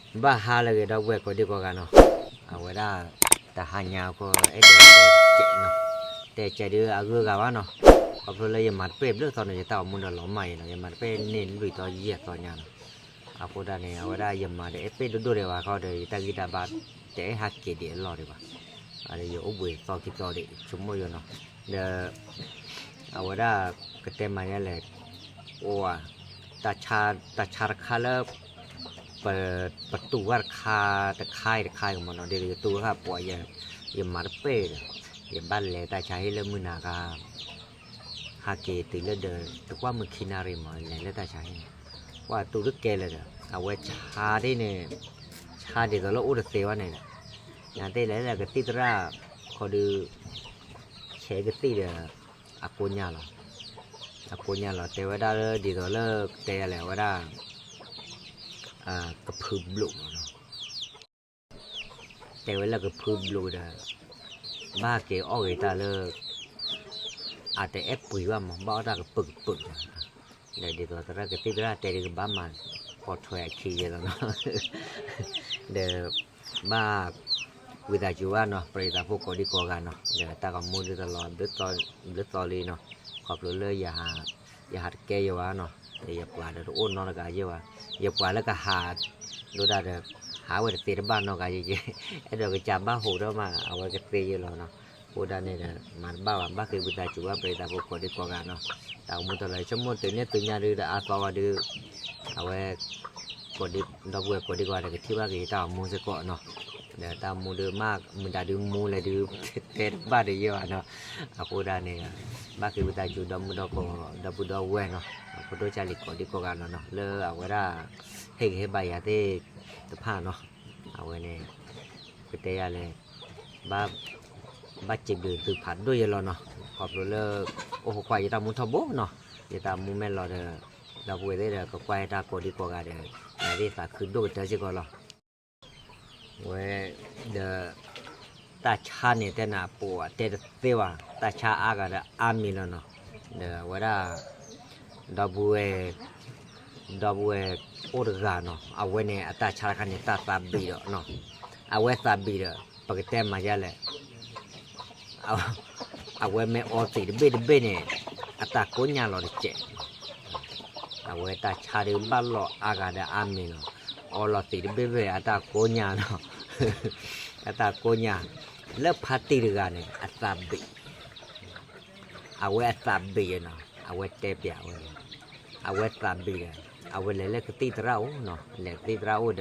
ဘၣ်ဟါလၢအဂ့ၤ ဒီပုၢ်ဝဲၢ်ကိးဒံကိးဂၤနီၤ, အဝဲဒၣ် တဟါညါအဃိ အဲၣ်ဒိးတဲကဲးနီၤ, တဲကဲးဒုးအဂုၤအဂၤဘၣ်နီၤ, ခီဖျိလၢယမၤတပဲၢ်ဘျုးသီန့ၣ် ယတၢ်အိၣ်မူဒီးလီၤမၢ်အံၤနီၤ, ယမၤတပဲၢ်န့ၢ်လွံၢ်သီယဲၢ်သီညါနီၤ, အဃိဒၣ်န့ၣ် အဝဲဒၣ်ယမၤဒီးအဲၣ်ပဲၢ်ဒိၣ်ဒိၣ်ဒံးဘၣ်ခီဒီး ယတၢ်ဂံၢ်တၢ်ဘါတအဲၣ်ဟးက့ၤဒံးအလီၢ်ဒံးဘၣ်, အဒီးယအိၣ်ဘှံးသီခံသီဒံး ဆိကမိၣ်ယိာ်နီၤ, ဒီး အဝဲဒၣ်ကတဲမၤညါလဲၣ်, အိၣ်ဝဲ တၢ်ဆါတခါလၢ ပ ပတူၢ်ဝဲတခါ တခါအံၤတခါအံၤမ့ၢ်နီၤ, ဒ်သိးယတူၢ်ဝဲခါပှၤ ယမၤတပဲၢ်ဒီး ယဘၣ်လဲၤတၢ်ဆါဟ့ၣ်လၢမုၢ်နၤခါ ဟးက့ၤတုၤလၢဒီး တကွၢ်မုၢ်ခံနၣ်ရံၣ်မး လဲၤလၢတၢ်ဆါဟ့ၣ်န့ၣ်, ကွၢ်တူၢ်တကဲလၢာ်ဒီး အဝဲဆါဒ်န့ၣ် ဆါဒ်သိးလၢအိၣ်တသ့ဝဲန့ၣ်ဒီး နသ့ၣ်လဲၤလၢကသံၣ်သရၣ် ခီဒုး ဆဲးကသံၣ်ဒီး အကိးညါလီၤ, အကိးညါလီၤ တဲဝဲဒၣ်လၢဒ်သိးလၢတဲယၤလဲၣ် အဝဲဒၣ် ကဖုဘျိးမးနီၤ, တဲဝဲလၢကဖုဘျိးဒီး ဘၣ်က့ၤအီၣ်ဂ့ၤတၢ်လၢ အတအဲၣ်ပှံၤဘၣ်မး ဘၣ်အီၣ်တၢ်ကပုာ်ကပုာ်ဒီး ဒီးဒ်သိးသရၣ်ကသံၣ်သရၣ်တဲဒုးကဘၣ်မၤ ကီထွဲအခံယဲလီၤနီၤ, ဒီး ဘၣ် ဝံသးစူၤဘၣ်နီၤ ပရံးသးဖိကိးဒံကိးဂၤနီၤ ဒီးတၢ်ဂီၤမူဒ်သိးလီၤ ဘျုးသီလံနီၤ, ခီဖျိလၢ ယဟးတကဲယဲဘၣ်နီၤ, ဒီးယပှၤဒီးတအိၣ်နီတဂၤယဲဘၣ်, ယပှၤလၢကဟး ဒိၣ်ဒၣ်ဒီး ဟးဝဲတသ့တဘၣ်နီတဂၤယဲ, အဲၣ်ဒိးကစၢ်ဘၣ်ဟိးဒီးမး အဝဲကသ့ယဲလီၤနီၤ, အဃိဒၣ်န့ၣ်ဒီး မၤတဘၣ်ဘၣ် ဘၣ်ဃ့ဝံသးစူၤဘၣ် ပရံးသးဖိကိးဒံကိးဂၤနီၤ, တၢ်ဂီၤမူတလီၤ ဆိကမိၣ်တုၤန့ၢ်သုညါဒုး တအါသီဝဲဒုး အဝဲ ဒီပုၢ်ဝဲၢ်ကိးဒံကိးဂၤဒီး ကထံၣ်ဘၣ်က့ၤယတၢ်ဂီၤမူစ့ၢ်ကီးနီၤ, ဒီးတၢ်ဂီၤမူဒုးမ့ၢ်မတၤဒုးမူလဲၣ်ဒုး တဲတဘၣ်ဒီးယဲဘၣ်နီၤ, အဃိဒၣ်န့ၣ် ဘၣ်ဃ့ဝံသးစူၤ ဒီမုၢ်ဒီကိး ဒီပုၢ်ဒီဝဲၢ်နီၤ, ဖိဒိၣ်ဆါလံၤကိးဒံကိးဂၤနီၤနီၤ လၢအဝဲဒၣ် ဟ့ၣ်ဂံၢ်ဟ့ၣ်ဘါယၤသ့ၣ်တဖၣ်နီၤ, အဝဲန့ၣ် ကတဲယၤလဲၣ် ဘၣ် ဘၣ်စံးဘျုးသုဖးဒိၣ်ယဲလီၤနီၤ, ခီဖျိလၢ အိၣ်ခိးကွၢ်ယတၢ်မူထီဘိနီၤ, ယတၢ်မူမဲာ်လီၤဒီး ဒီပုၢ်ဝဲၢ်သ့ၣ်ဒီး ကကွၢ်ယတၢ်ကိးဒံကိးဂၤဒီး ယသ့ၣ်သးခုဒိၣ်ကတၢၢ်စ့ၢ်ကီးလီၤ. ဝဲ ဒီး တၢ်ဆါန့ၣ်တဲနၤပှၤတဲတသ့ဘၣ်, တၢ်ဆါအါဂၤဒီးအါမံၤလီၤနီၤ, ဒီးအဝဲဒၣ် ဒီပုၢ်ဝဲၢ် ဒီပုၢ်ဝဲၢ်အိၣ်တဂၤနီၤ, အဝဲန့ၣ် အတၢ်ဆါတခါန့ၣ် တၢ်သးဘံၣ်ဒီးနီၤ, အဝဲသးဘံၣ်ဒီး ပကတဲမၤယါလဲၣ် အဝဲမ့ၢ်အီသံးတဘ့ၣ်တဘ့ၣ်န့ၣ် အတၢ်ကိးညါလီၤတစဲး, အဝဲတၢ်ဆါဒုးဘၣ်လီၤအါဂၤဒီးအါမံၤလီၤ, အီလီၤသံးတဘ့ၣ်ဘ့ၣ် အတၢ်ကိးညါလီၤ, အတၢ်ကိးညါ, လၢဖါတံၢ်တဂၤန့ၣ် အသးဘံၣ် အဝဲအသးဘံၣ်နီၤ, အဝဲတဲပျးဝဲန့ၣ်, အဝဲသးဘံၣ်ဒီး အဝဲလဲၤလၢကသံၣ်သရၣ်အိၣ်နီၤ, လဲၤကသံၣ်သရၣ်အိၣ်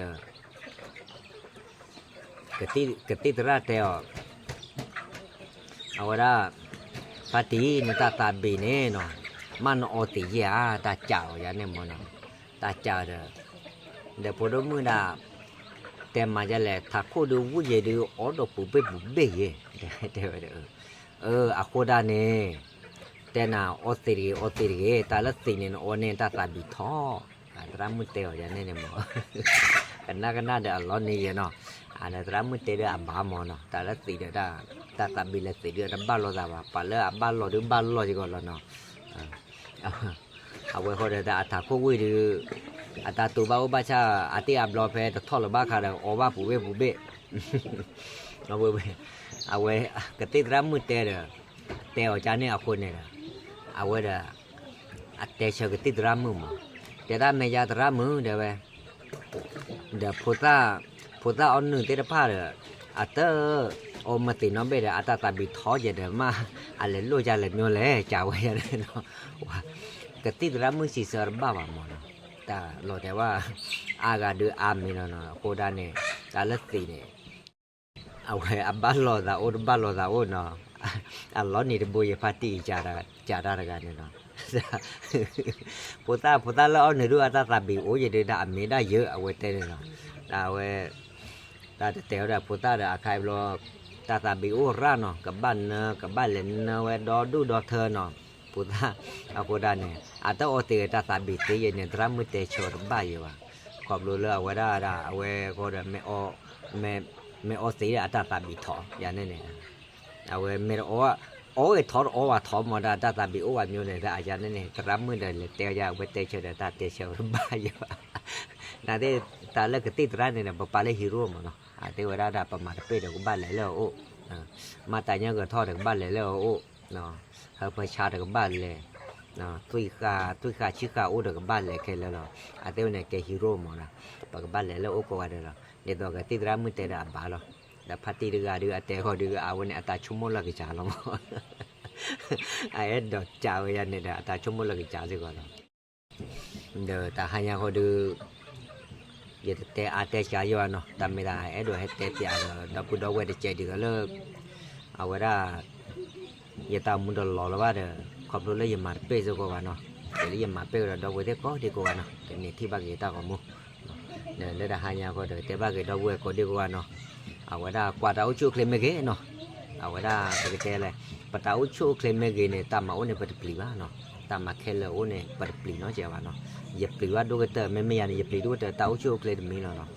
ဒီး ကသံၣ်သရၣ်တဲအီၤ, အဝဲဒၣ် ဖါတံၢ် နတၢ်သးဘံၣ်န့ၣ်နီၤ, မ့ၢ်နအီသံးယဲၢ်ဧါ, တၢ်ကးအီၤယၤန့ၣ်မ့ၢ်နီၤ, တၢ်ကးဒီး ဒီးဖိဒိၣ်မုၣ်ဒၣ် တဲမၤယါလဲၣ် ထးခိၣ်ဒုးဝံၣ်ယဲၢ်ဒုး အီဒီးပူၤဘ့ၣ်ပူၤဘ့ၣ်ယဲၢ်, တဲဝဲဒီး အဃိဒၣ်န့ၣ် တဲနၤအီသံးတဂ့ၤ အီသံးတဂ့ၤ, တၢ်လၢသံးန့ၣ်နအီန့ၣ် တၢ်သးဘံၣ်ထီၣ်, သရၣ်မုၣ်တဲအီၤယၤန့ၣ်န့ၣ်မ့ၢ် ကနၣ်ကနၣ်ဒီးအလီၢ်န့ၣ်ယဲၢ်နီၤ, သရၣ်မုၣ်တဲဒီးအဘၣ်မ့ၢ်နီၤ, တၢ်လၢသံးဒီး တၢ်သးဘံၣ်လၢသံးဒုးတဘၣ်လိာ်သးဘၣ်, ပှၤလၢအဘၣ်လိာ်ဒုးဘၣ်လိာ်စ့ၢ်ကီးလီၤနီၤ အဝဲဃီဒီးတၢ်အထးခိၣ်ဝံၣ်ဒုး အတၢ်တူာ်ဘၣ်အိၣ်ဘၣ်ဆၣ် အတ့ၢ်အဘျီဖဲတထီၣ်လၢၤဘၣ်ခါဒီး အီဘၣ်ပူၤဘ့ၣ်ပူၤဘ့ၣ်, အဝဲ ကသံၣ်သရၣ်မုၣ်တဲဒီး တဲအီၤကန့ၣ်အဃိန့ၣ်ဒီး အဝဲဒီး အတဲဆၢကသံၣ်သရၣ်မုၣ်မး, တဲဒၣ်မ့ၢ်ယါသရၣ်မုၣ်တဲဝဲ ဒီးဖိသၣ် ဖိသၣ်အီၣ်နုၢ်သ့ၣ်တဖၣ်ဒီး အတ အီမၤသံးနီၣ်ဘ့ၣ်ဒီး အတၢ်သးဘံၣ်ထီၣ်ကဲဒီးမး အလဲၤလိာ်ကလဲၤမ့ၢ်လဲၣ် ကးဝဲယၤန့ၣ်နီၤ, ကသံၣ်သရၣ်မုၣ်စံးဆၢတဘၣ်ဘၣ်မးနီၤ, တၢ်လီၤတဲာ်ဝဲ အါဂၤဒုးအါမံၤလီၤနီၤ, အဃိဒၣ်န့ၣ် တၢ်လၢသံးန့ၣ် အဝဲအဘၣ်လိာ်သးအိၣ်တဘၣ်လိာ်သးအိၣ်နီၤ, အလီၤနံၤတဘိယဖါတံၢ်အံၤ ကးတၢ်တဂၤန့ၣ်နီၤ ဖိသၣ် ဖိသၣ်လၢအီၣ်နုၢ်ဒုးအတၢ်သးဘံၣ်အိၣ်ယဲၢ်ဒုးဒၣ်အမ့ၢ်ဒၣ်ယဲၢ် အဝဲတဲန့ၣ်နီၤ, ဒၣ်အဝဲ တၢ်တတဲာ်ဝဲဒၣ်ဖိသၣ်ဒီးအခါအံၤဘျီ တၢ်သးဘံၣ်အိၣ်ရၣ်နီၤ, ကဘၣ်နၢ ကဘၣ်လဲၤနၢဝဲဒီဒူၣ်ဒီထၢနီၤ, ဖိသၣ် အဃိဒၣ်န့ၣ် အတၢ်အီသံးတၢ်သးဘံၣ်သ့ယဲၢ်န့ၣ် သရၣ်မုၣ်တဲဆၢတဘၣ်ယဲၢ်ဘၣ်, ခီဖျိလၢအဝဲဒၣ်ဒၣ် အဝဲဃီဒီး မ့ၢ်အီသံးဒီးအတၢ်သးဘံၣ်ထီၣ်ယၤန့ၣ်န့ၣ် အဝဲမ့ၢ်တအီ အီဂ့ၤထီၣ်တအီဝဲထီၣ်မးဒၣ် တၢ်သးဘံၣ်အိၣ်ဝဲမ့ၢ်န့ၣ် အယၤန့ၣ်န့ၣ် သရၣ်မုၣ်ဒီးလဲၤတဲယၤ အဝဲတဲဆၢဒီးတၢ်တဲဆၢတဘၣ်ယဲၢ်ဘၣ်, နသ့ၣ်တၢ်လၢကသံၣ်သရၣ်န့ၣ်ဒီး ပပာ်လၢ hero မးနီၤ, အသ့ၣ်ဝဲဒၣ်ဒီး ပမၤတပ့ၢ်ဒီးကဘၣ်လဲၤလၢအအိၣ်, မၤတၢ်ညၣ်ဂဲၤထီၣ်ဒီးကဘၣ်လဲၤလၢအအိၣ်, ဟၢဖၢဆါဒီးကဘၣ်လဲၤ, သွံၣ်ဃာ်သွံၣ်ဃာ်ဆံဃာ်အိၣ်ဒီးကဘၣ်လဲၤခဲလၢာ်လီၤ. အသ့ၣ်ဝဲန့ၣ်ကဲ hero မးနီၤ, ပကဘၣ်လဲၤလၢအအိၣ်ကိးဂၤဒဲးလီၤ. ဒ်သိးကသံၣ်သရၣ်မုၢ်တဲဒီးအဘၣ်လီၤ. ဒီးဖါတံၢ်တဂၤဒုး အတဲဃီဒုး အဝဲန့ၣ်အတၢ်ဆိကမိၣ်လၢကစၢ်လီၤမး, အအဲၣ်ဒိးကးဝဲယၤန့ၣ်ဒီး အတၢ်ဆိကမိၣ်လၢကစၢ်စ့ၢ်ကီးလီၤ. ဒီးတဟါညါဃီဒုး ယတတဲအါတဲစှၤယဲဘၣ်နီၤ, တၢ်မ့ၢ်တၢ်အဲၣ်ဒိးဟဲတဲပၠးဒီး ဒီပုၢ်ဒီဝဲၢ်တကဲးဒ်သိးလၢ အဝဲဒၣ် ယတၢ်မူတလီၤလၢၤဘၣ်ဒီး ခီဖျိလၢယမၤတပ့ၢ်စ့ၢ်ကီးဘၣ်နီၤ, တုၤလၢယမၤပ့ၢ်ကဒီးဒီပုၢ်ဝဲၢ်သ့ၣ်ကိးဒံကိးဂၤနီၤ, ကန့ၢ်ထံၣ်ဘၣ်က့ၤတၢ်ဂီၤမူ ဒီးလၢတဟါညါဃီဒီး တဲဘၣ်က့ၤဒီပုၢ်ဝဲၢ်ကိးဒံကိးဂၤနီၤ, အဝဲဒၣ်ကွၢ်တၢ်အိၣ်ဆူၣ်အိၣ်ချ့မ့ၢ်ဂ့ၤနီၤ, အဝဲဒၣ်ပကတဲလဲၣ်, ပတၢ်အိၣ်ဆူၣ်အိၣ်ချ့မ့ၢ်ဂ့ၤန့ၣ် တၢ်မၤအိၣ်န့ၣ် ပတပျံၤဘၣ်နီၤ, တၢ်မၤခဲလၢာ်အိၣ်န့ၣ် ပတပျံၤနီတစဲးဘၣ်နီၤ, ယပျံၤဘၣ်ဒိၣ်ကတၢၢ် မ့မ့ၢ်ယၤန့ၣ် ယပျံၤဒိၣ်ကတၢၢ် တၢ်အိၣ်ဆူၣ်အိၣ်ချ့တမံၤလီၤနီ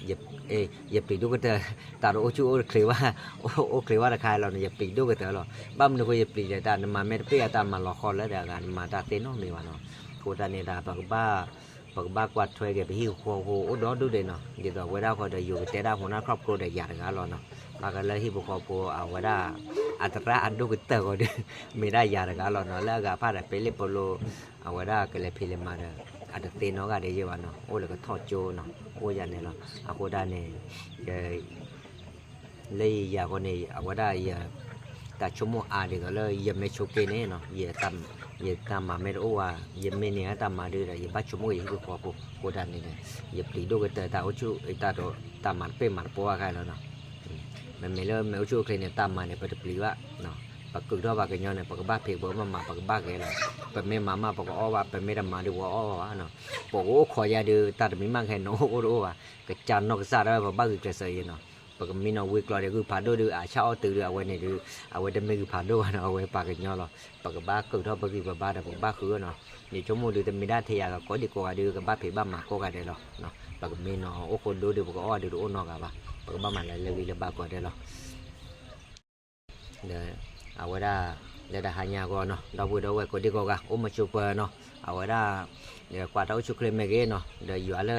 ၤ, ယပျံၤဒိၣ်ကတၢၢ် တၢ်တအိၣ်ဆူၣ်အိၣ်ချ့ဘၣ်, အိၣ်ချ့ဘၣ်တခါလီၤန့ၣ် ယပျံၤဒိၣ်ကတၢၢ်လီၤ. ဘၣ်မနုၤဃိယပျံၤလဲၣ် တၢ်နမၤမဲာ်တပ့ၢ်အတၢ် မၤလီၤဃီလၢဒီးအဂၤ နမၤတၢ်သ့နီတမံၤဘၣ်နီၤ, အဃိသတးန့ၣ်ဒီး ပကဘၣ်ကွၢ်ထွဲက့ၤ ပဟံၣ်ဖိဃီဖိအိၣ်ဒီဒူၣ်ဒဲးနီၤ, ဒ်သိးပဝဲဒၣ်ဃီဒီး ယိၤကတဲဒၣ် ဟူးနၢ်ခီၣ်ပကျိဒီးယၤတဂၤလီၤနီၤ, ဘၣ်ဃးလၢဟံၣ်ဖိဃီဖိအဝဲဒၣ် အသရၣ်အဒိၣ်ကတၢၢ်ဃီဒီး မ့ၢ်ဒၣ်ယၤတဂၤလီၤနီၤ, လၢအဂၤဖၣ်ဒီး ပ့လ့ၣ်ပလိ အဝဲဒၣ်ကလဲၤဖံးလဲၤမၤဒီး အတသ့နီတဂၤဒဲးယဲဘၣ်နီၤ, အိၣ်လၢကထီၣ်ကၠိနီၤ, အိၣ်ယၤန့ၣ်လီၤ. အဃိဒၣ်န့ၣ် လၢယၤဃီန့ၣ် အဝဲဒၣ်ယ တၢ်ဆိကမိၣ်အါဒ်သိးလၢ ယမ့ၢ်ဆိးက့န့ၣ်နီၤ, ယတၢ်မၤမ့ၢ်တအိၣ်ဘၣ် ယမ့ၢ်န့ၢ်တၢ်မၤဒုးဒီး ယဘၣ်ဆိကမိၣ်က့ၤယဟံၣ်ဖိဃီဖိအဃိဒၣ်န့ၣ်ဒီး ယပျံၤဒိၣ်ကတၢၢ်တၢ်အိၣ်ဆူၣ် တၢ်မၤတပ့ၢ်မၤတပီအခါလီၤနီၤ. မ့မ့ၢ်လၢမ့ၢ်အိၣ်ဆူၣ်အိၣ်ချ့န့ၣ် တၢ်မၤန့ၣ် ပတပျံၤဘၣ်, ပကုာ်ထီၣ်ပှၤကညီန့ၣ် ပကဘၣ်ဖံး ပကဘၣ်မၤ ပကဘၣ်ဂဲၤလီၤ. ပမ့ၢ်မၤမး ပကအီၣ်ဘၣ်, ပမ့ၢ်တမၤဒုး ပကအီၣ်ဘၣ်နီၤ. ပကအိၣ်ခိးယၤဒုး တၢ်တမံၤမးကဟဲနအိၣ်အိၣ်တအိၣ်ဘၣ်, ကစၢ်နီၢ်ကစၢ်ဒၣ်ဝဲ ပဘၣ်ဂုာ်ကျဲးစၢးအံၤနီၤ. ပကမံနီၤ ဝံၤကျိၤဒီး ဂုၢ်ဖးဒိၣ်ဒုး အဆၣ်အီၣ်တုၤဒုး အဝဲန့ၣ်ဒုး အဝဲတမ့ၢ်ဂုၢ်ဖးဒိၣ်ဘၣ်နီၤ, အဝဲပှၤကညီလီၤ. ပကဘၣ်ကုာ်ထီၣ်ပဂံၢ်ပဘါဒီး ပကဘၣ်ဃုအီၤနီၤ. ယဆိကမိၣ်ဒုး တမ့ၢ်ဒၣ်ထဲယၤဂၤကိးဒံကိးဂၤဒုး ကဘၣ်ဖံးဘၣ်မၤကိးဂၤဒဲးလီၤ. ပကမ့ၢ်နီၤ အိၣ်ဃိဒိၣ်ဒုး ပကအီၣ်ဒုးတအိၣ်နီတဂၤဘၣ်, ပကဘၣ်မၤလၢလၢဂံၢ်လၢဘါကိးဂၤဒဲးလီၤ. ဒီးအဝဲဒၣ် လၢတဟါညါအဂီၢ်နီၤ ဒီပုၢ်ဝဲၢ်ကိးဒံကိးဂၤ အိၣ်မုာ်ဆိးပၢၤနီၤ, အဝဲဒၣ် ကွၢ်တၢ်အိၣ်ဆူၣ်အိၣ်ချ့မ့ၢ်ဂ့ၤနီၤ, ဒီးယွၤလၢ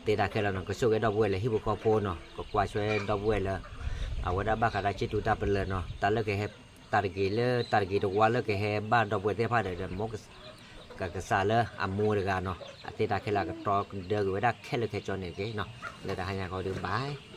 သ့တၢ်ခဲလၢာ်နီၤ ကဆိၣ်ဂ့ၤဒီပုၢ်ဝဲၢ်လၢဟံၣ်ဖိဃီဖိနီၤ, ကကွၢ်ထွဲဒီပုၢ်ဝဲၢ်လၢ အဝဲဒၣ်ဘၣ်ဃးတၢ်စံၣ်တူၤတၢ်ပလၢၢ်နီၤ, တၢ်လၢကဟဲ တၢ်တဂ့ၤလၢ တၢ်တဂ့ၤတဝါလၢကဟဲဘၣ်ဒီပုၢ်ဝဲၢ်သ့ၣ်တဖၣ်ဒီး မ်ကစၢ်လၢအမူတဂၤနီၤ အသ့တၢ်ခဲလၢာ်ကတြီကဒၢကွံာ်ဝဲဒၣ်ခဲလၢာ်ခဲဆ့န့ၣ်တက့ၢ်နီၤ. လၢတဟါညါဃီဒုး bye.